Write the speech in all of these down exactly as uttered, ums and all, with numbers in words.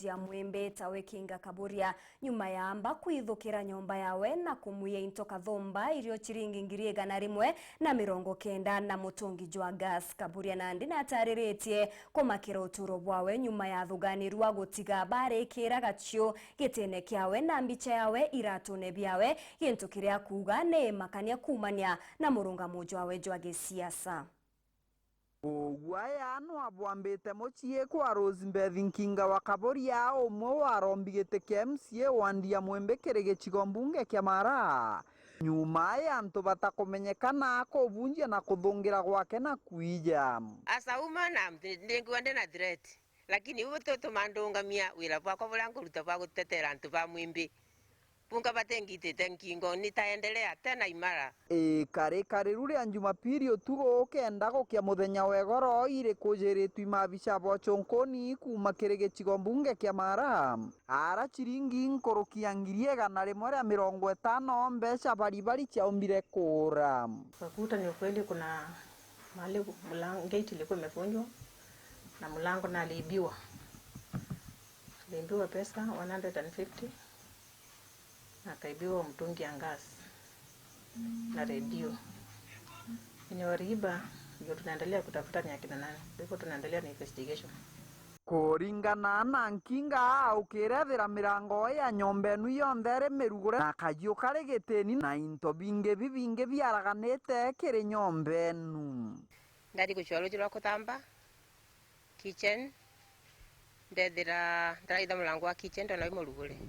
ya Mwimbi tawe Kinga Kaburia, nyuma ya amba kwithukira nyomba yawe na kumwia into kathumba irio ciringi ngiri igana rimwe na mirongo kenda na mutungi jwa gas. Kaburia nandi natariritie kumakira uturo bwawe nyuma ya athuganirua gutiga barikira gaciu gitine kiawe na mbicha yawe iratune biawe, gintu kiria akuuga ni imakania kuumania na murungamo jwawe jwa gisiasa. Uguaya no abwambite mucii kwa Rose Mbeth Nkinga wa Kaburia, umwe wa arombi giti kia M C A wandi ya Mwimbi kiri gicigo mbunge kia Mara, nyuma ya antu batakumenyekana kubunjia na kuthungira gwake na kwija. As a woman, I'm, ndingua ndina threat, lakini iu tutuma ndungamia wira bwakwa buria nguruta bwa gutetera antu ba Mwimbi. Bunga batengitite nkingo, nitaendelea tena imara. Ikarikari riu ria Jumapili utuku ukenda gukia muthenya wa igoro iri kujiritwe maabisa ba ucunkuni kuuma kiri gicigo mbunge kia Mara, ara ciringi nkuruki ya ngiri igana rimwe ria mirongo itano mbeca baribari ciaumbire kuura. Kwa kuta ni ukweli, kuna mahali mlango, gate ilikuwa imevunjwa na mlango na aliibiwa. Aliibiwa pesa one hundred and fifty. Akaibiwa mtungi ya gas na redio. Wenye waliiba ndio tunaendelea kutafuta ni akina nani. Kwa hivyo tunaendelea na investigation. Kuringana na Nkinga, aukirethira mirango ya nyomba enu yonthe iri mirugure na kajiu kari gitini na into bingi bibingi biaraganite kiri nyomba enu. Ndari gucua ruuji rwa kuthamba kitchen, ndethira ndaraitha murango wa kitchen, ndona wi murugure.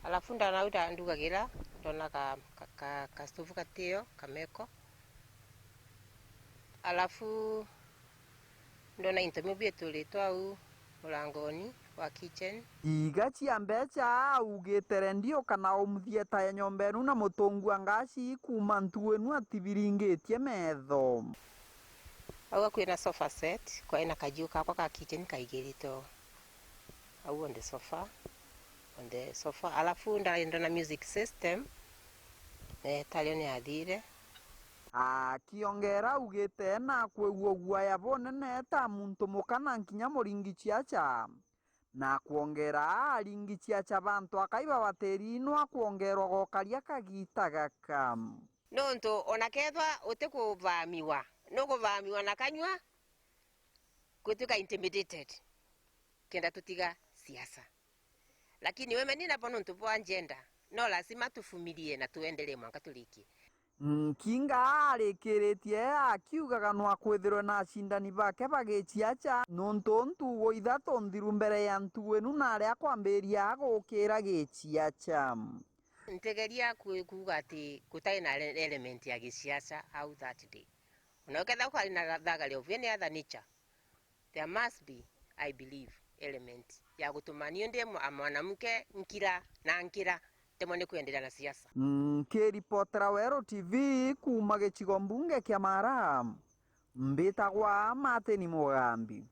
Alafu ndona u nda-, ndugagira, ndona ka, ka, ka, ka stove gatio, kameko. Alafu ndona into bimwe bieturitwe au murangoni wa kitchen. Iga cia mbeca augite rendio kana umuthieta ya nyomba enu na mutungu wa ngaci kuuma ntugu enu atibiringitie metho. Au kwina sofa set, kwina kajiu kakwa ka kitchen kaigiritwe au on the sofa, on the sofa. Alafu nda-, ndona music system, eh, tario ni athire. Akiongera augite na kwigua guaya bunene ta muntu muka na nkinya muringi ciaca. Na kwongera aringi ciaca bantu akai babatiri no akwongerwa gokaria kagita gaka. Nontu ona kethwa utikuvamiwa, nukuvamiwa na kanyua, gwituika intimidated, kenda tutiga siasa. Lakini women nabo nontu bwa gender, no lazima tuvumilie na tuendelee mwanka turikie. Nkinga arikiritie akiugaga no akwithirwe na acindani bake bagiciaca, nontu ntugo ithatu nthiru mbere ya ntugo inu nari akwambiria gukira giciaca. Ntegeria ku-, kuuga ati gutai na ele-, element ya giciaca au that day. Ona ukethira kwari na thaga ria uvia ni other nature, there must be, I believe, element ya gutuma niu ndi mwa-, mwanamke nkira na nkira, temwe ni kwenderea na siasa. Nkiripotera Weru T V kuuma gicigo mbunge kia Mara, mbitagwa Martin Mugambi.